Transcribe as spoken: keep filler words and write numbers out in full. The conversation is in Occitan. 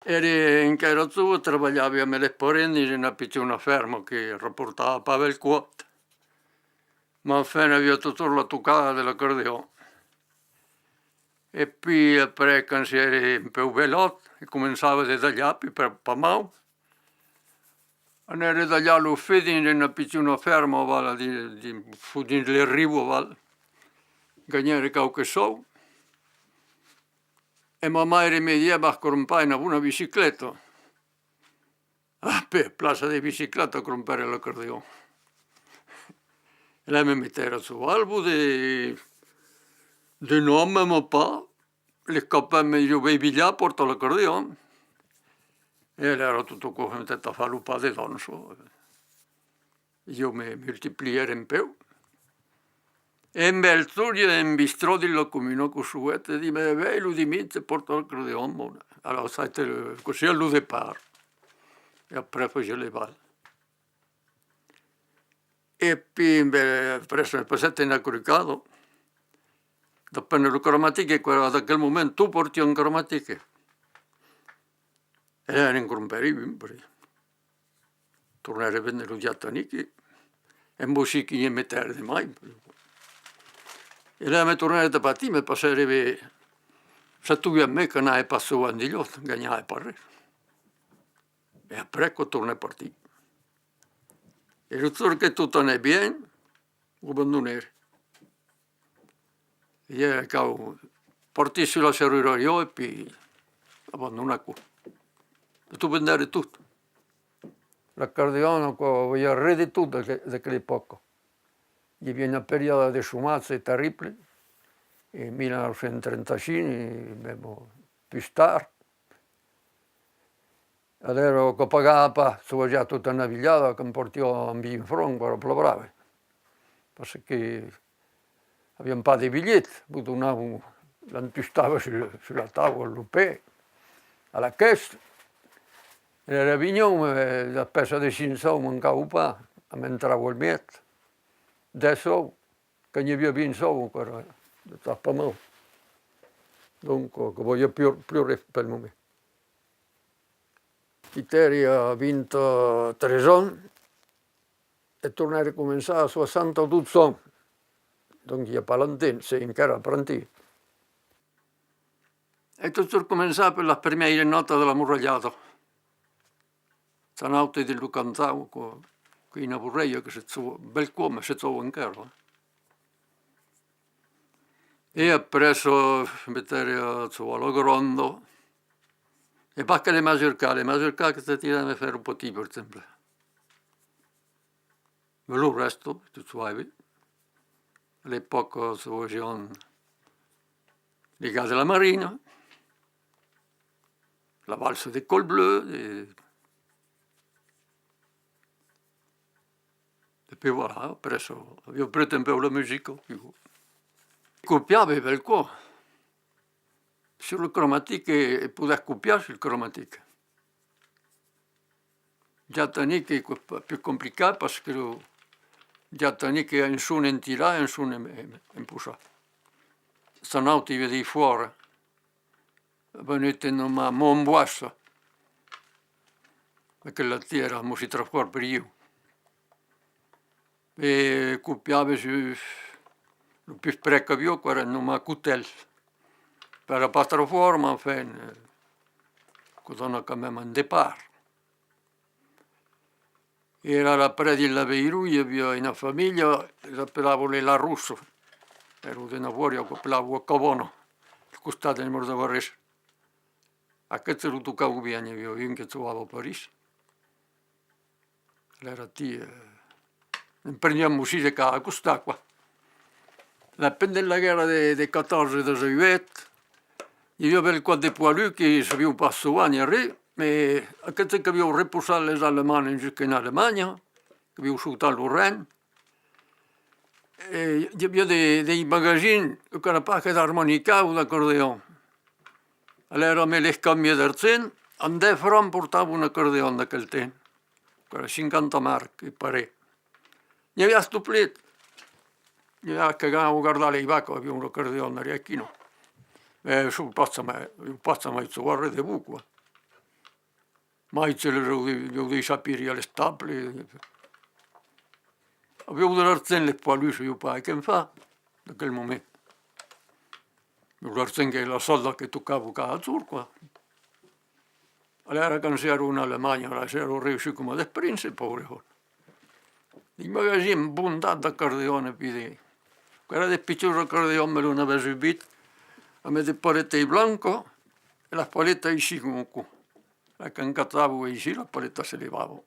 Ère encara jove, trabalhavi amb les parents dins una pichona fèrma que raportava pas bèlcòp, mas enfin aviá totjorn la tocada de l'acordeon. E puèi après, quand sière un pauc velhòt, e començava de dalhar, puèi pas, pas mau. Anère dalhar lo fin dins una pichona fèrma aval, dins, dins, dins le riu aval. Ganhère quauque sòu. E ma maire me diguèt: "Vas crompar una bona bicicleta." A, per plaça de bicicleta, crompère l'acordeon. E la me metère a jovar, vos de, de non, mèma pas. Les copains me disián: "Vai bilhar, pòrta l'acordeon." E alèra tot aquò se metèt a far lo pas de dança. Ieu me multiplière un pauc. E un bèl jorn, i a un bistrò dins la comuna que sovèt e ditz: "Mè, vai, lo dimenge, pòrta l'acordeon, bon." Alòrs, ça a été le, cossí, lo depart. E après, fasiá le bal. E puèi, ben, après, me passèt una crocada. Depende lo cromatique, qu'èra d'aquel moment, tot pòrtiá un cromatique. E ne'n crompère un, per Tornère vendre lo Diatonic, e un bocin que n'i metère de mai. E la me tornère de patir, me passère, me, se troviá mè qu'anave pas sovent dilhòt, ganhave pas res. E après, quò tornèt partir. E lo jorn que tot anèt bien, o abandonère. E ieu, cau partir sus la serrurariá e puèi abandonar aquò. E tot vendère tot. L'acordeon, aquò, aviá res de tot d'aquela epòca. I aviá una periòda de chômatge terrible, en mila nòu cents trenta-cinc, e mèma pus tard. Alèra, que pagava pas, se vesiá tota una bilhada, que'n pòrtiá amb vint francs, aquò èra plan brave. Parce que aviam pas de bilhets, vos donavan, l'entustava sus, sus la taula, lo pè, a la caisse. Èra vinhon, e la pèça de cinc sòus mancava pas, a m'entrava al mièg, dètz sòus, quand i aviá vint sòus, aquò èra, èra pas mau. Donc, que valiá plus, plus res pel moment. Quitère a vint-e-tres ans e tornère començar a soassanta-dos ans. Donc, i a pas longtemps, soi encara aprentit. E totjorn començar per las primièiras nòtas de la morralhada. Sa naute dins lo cantau, aquò, qu'ei una borrèia que se jo-, bèlcòp, mas se jòga encara, eh. E après, eh, metère a jovar la gronda. E pas que le mazurka, le mazurka que se tira me faire petit, per exemple. Mas lo rèsta, tot va ben. A l'epòca, se vesián les gars de la marina, la valsa de col bleu, e E puèi voilà, après ça, aviá aprés un pauc la musica, puèi. Copiavi bèlcòp. Sur le chromatique, e, e podètz copiar sul chromatique. Diatonic es co-, pus complicat parce que lo diatonic es un son en tirar e un son en, en, en possar. Sa naute i vedi fòra. Venut un nome Montboisse. Aquel latin èra un bocin tròp fòrt per ieu. E copiavi sus lo pus près qu'aviá, qu'èra un nome Coutel. Èra pas tròp fòrt, mas enfin, eh, que dona quand même un depart. Èra après dins l'Avairon, i aviá una familha, les apelavan les Larousse. Èra d'una bòria qu'apelavan a Cabana, al costat del Mors de Barrés. Aqueste lo tocava bien, i aviá un que jogava a París. Alèra, ti, eh, ne'n preniam aussi de cada costat, quoi. La, pendent la guèrra de, de quatorze dètz-e-uèch, i aviá bèlcòp de poilus que sabián pas jovar ni arren, mas aqueste qu'avián repossat les Alemands jusqu'en Alemanha, qu'avián sautat lo Rhin, e i aviá de, de magasins, qu'èra pas que d'armonica o d'acordeon. Alèra, amb l'escambi d'argent, amb dètz francs portava un acordeon d'aquel temps. Qu'èra cinquanta marcs, que pareis. N'i aviá tot plen. N'i aviá que ganhavan gardar lei vacas, avián un acordeon darrièr aquí, non? Mas son pas jamai, pas jamai jogat res de bon, quoi. Mai se les deu, deu deishar pirir a l'estable. Avián de l'argent, les poilus, sabián pas qué en far, d'aquel moment. Lo l'argent qu'es la solda que tocava cada jorn, quoi. Alara, quand sièron en Alemanha, alara sièron reüssits coma de princes, paures òmes. Dins magasin, bondat d'acordeon, e puèi de, qu'èra de pichons acordeons, me lo n'avètz vist, amb de paletas blancas, e las paletas aicí, coma aquò. La qu'encatava aicí, la paleta se levava.